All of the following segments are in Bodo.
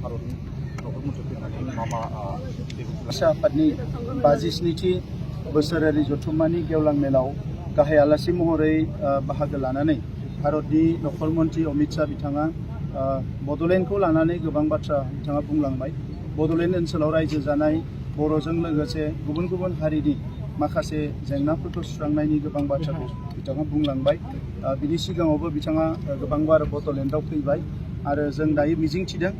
भारतनि नखर मन्थ्रि फैनानै मा आफादनि 52थि बोसोरारि जथुम्मानि गेवलां मेलाव गाहाय आलासि महरै बाहागो लानानै भारतनि नखर मन्थ्रि अमित शाह बिथाङा बड'लेण्डखौ लानानै गोबां बाथ्रा बिथाङा बुंलांबाय। बड'लेण्ड ओनसोलाव रायजो जानाय बर'जों लोगोसे गुबुन गुबुन हारिनि माखासे जेंनाफोरखौ सुस्रांनायनि गोबां बाथ्राखौ बिथाङा बुंलांबाय। बिनि सिगाङावबो बिथाङा गोबां बार बड'लेण्डआव फैबाय आरो जों दायो मिजिंथिदों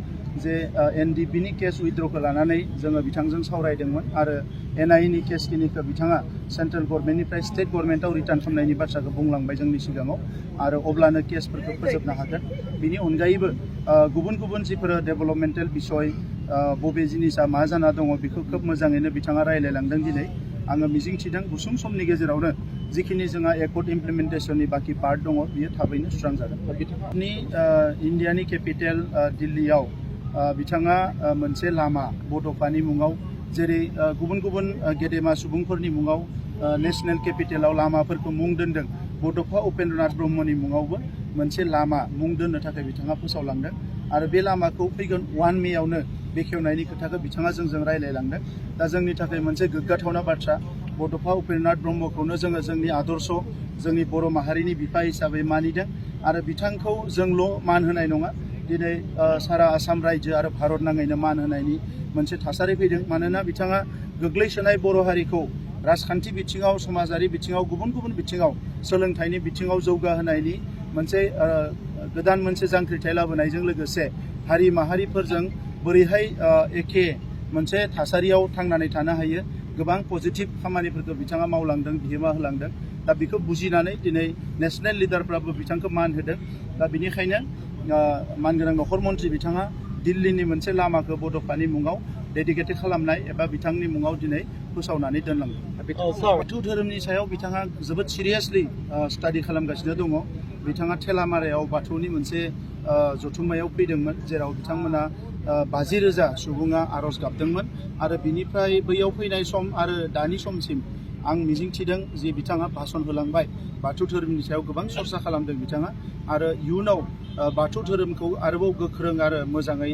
जे एनडिपिनि केस उइथड्रखौ लानानै जोङो बिथांजों सावरायदोंमोन आरो एनआइनि केसखिनिखौ बिथाङा सेन्ट्रेल गभर्नमेन्टनिफ्राय स्टेट गभर्नमेन्टआव रिटार्न खालामनायनि बाथ्राखौ बुंलांबाय जोंनि सिगाङाव आरो अब्लानो केसफोरखौ फोजोबनो हागोन। बिनि अनगायैबो गुबुन गुबुन जिफोर डेभेलपमेन्टेल बिसय बबे जिनिसा मा जाना दङ बेखौ खोब मोजाङैनो बिथाङा रायलायलांदों दिनै। आङो मिजिंथिदों गुसुं समनि गेजेरावनो जिखिनि जोंहा एकर्ड इमप्लिमेन्टेसननि बाखि पार्ट दङ बियो थाबैनो सुस्रांजागोन। इन्डियानि केपिटेल दिल्लीयाव बिथाङा मोनसे लामा बड'फानि मुङाव जेरै गुबुन गुबुन गेदेमा सुबुंफोरनि मुङाव नेशनेल केपिटेलाव लामाफोरखौ मुं दोन्दों, बड'फा उपेन्द्रनाथ ब्रह्मनि मुङावबो मोनसे लामा मुं दोननो थाखाय बिथाङा फोसावलांदों आरो बे लामाखौ फैगोन 1 मेआवनो बेखेवनायनि खोथाखौ बिथाङा जोंजों रायलायलांदों। दा जोंनि थाखाय मोनसे गोग्गाथावना बाथ्रा, बड'फा उपेन्द्रनाथ ब्रह्मखौनो जोङो जोंनि आदर्श, जोंनि बर' माहारिनि बिफा हिसाबै मानिदों आरो बिथांखौ जोंल' मान होनाय नङा, दिनै सारा आसाम रायजो आरो भारत नाङैनो मान होनायनि मोनसे थासारि फैदों। मानोना बिथाङा गोग्लैसोनाय बर' हारिखौ राजखान्थि बिथिङाव, समाजारि बिथिङाव, गुबुन गुबुन बिथिङाव, सोलोंथाइनि बिथिङाव जौगाहोनायनि मोनसे गोदान मोनसे जांख्रिथाय लाबोनायजों लोगोसे हारि माहारिफोरजों बोरैहाय एखे मोनसे थासारियाव थांनानै थानो हायो, गोबां पजिटिभ खामानिफोरखौ बिथाङा मावलांदों, बिहोमा होलांदों। दा बेखौ बुजिनानै दिनै नेशनेल लिडारफ्राबो बिथांखौ मान होदों। दा बिनिखायनो मानगोनां नखर मन्थ्रि बिथाङा दिल्लीनि मोनसे लामाखौ बड'फानि मुङाव डेडिकेटेड खालामनाय एबा बिथांनि मुङाव दिनै फोसावनानै दोनलांदों। बाथौ धोरोमनि सायाव बिथाङा जोबोद सिरियासलि स्टाडि खालामगासिनो दङ। बिथाङा थेलामारायाव बाथौनि मोनसे जथुम्मायाव फैदोंमोन जेराव बिथांमोना 50,000 सुबुङा आर'ज गाबदोंमोन आरो बिनिफ्राय बैयाव फैनाय सम आरो दानि समसिम आं मिजिंथिदों जे बिथाङा भाषण होलांबाय, बाथौ धोरोमनि सायाव गोबां सरसा खालामदों बिथाङा आरो इयुनाव बाथौ धोरोमखौ आरोबाव गोख्रों आरो मोजाङै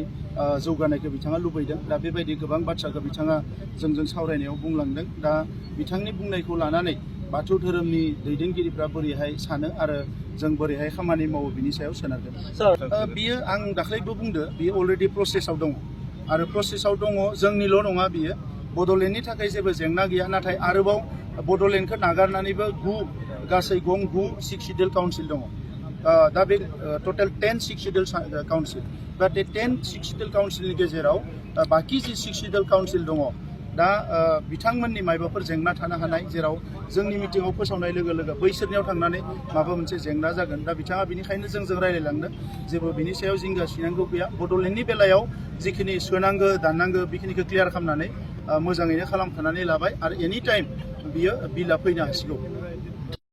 जौगानायखौ बिथाङा लुबैदों। दा बेबायदि गोबां बाथ्राखौ बिथाङा जोंजों सावरायनायाव बुंलांदों। दा बिथांनि बुंनायखौ लानानै बाथौ धोरोमनि दैदेनगिरिफ्रा बोरैहाय सानो आरो जों बोरैहाय खामानि मावो बिनि सायाव सोनारगोन। बियो आं दाख्लैबो बुंदो, बियो अलरेडि प्रसेसआव दङ आरो प्रसेसआव दङ। जोंनिल' नङा, बियो बड'लेण्डनि थाखाय जेबो जेंना गैया, नाथाय आरोबाव बड'लेण्डखौ नागारनानैबो गासै 6 सिडुल काउन्सिल दङ। दा बे टटेल 10 सिडुल काउन्सिल, दा बे 10 सिडुल काउन्सिलनि गेजेराव बाखि जि 6 सिडुल काउन्सिल दङ, दा बिथांमोननि मायबाफोर जेंना थानो हानाय, जेराव जोंनि मिटिङाव फोसावनाय लोगो लोगो बैसोरनियाव थांनानै माबा मोनसे जेंना जागोन। दा बिथाङा बिनिखायनो जोंजों रायलायलांदों, जेबो बिनि सायाव जिंगा सिनांगौ गैया। बड'लेण्डनि बेलायाव जिखिनि सोनांगौ दाननांगौ बेखिनिखौ क्लियार खालामनानै मोजाङैनो खालामखानानै लाबाय आरो एनि टाइम बियो बिलआ फैनो हासिगौ।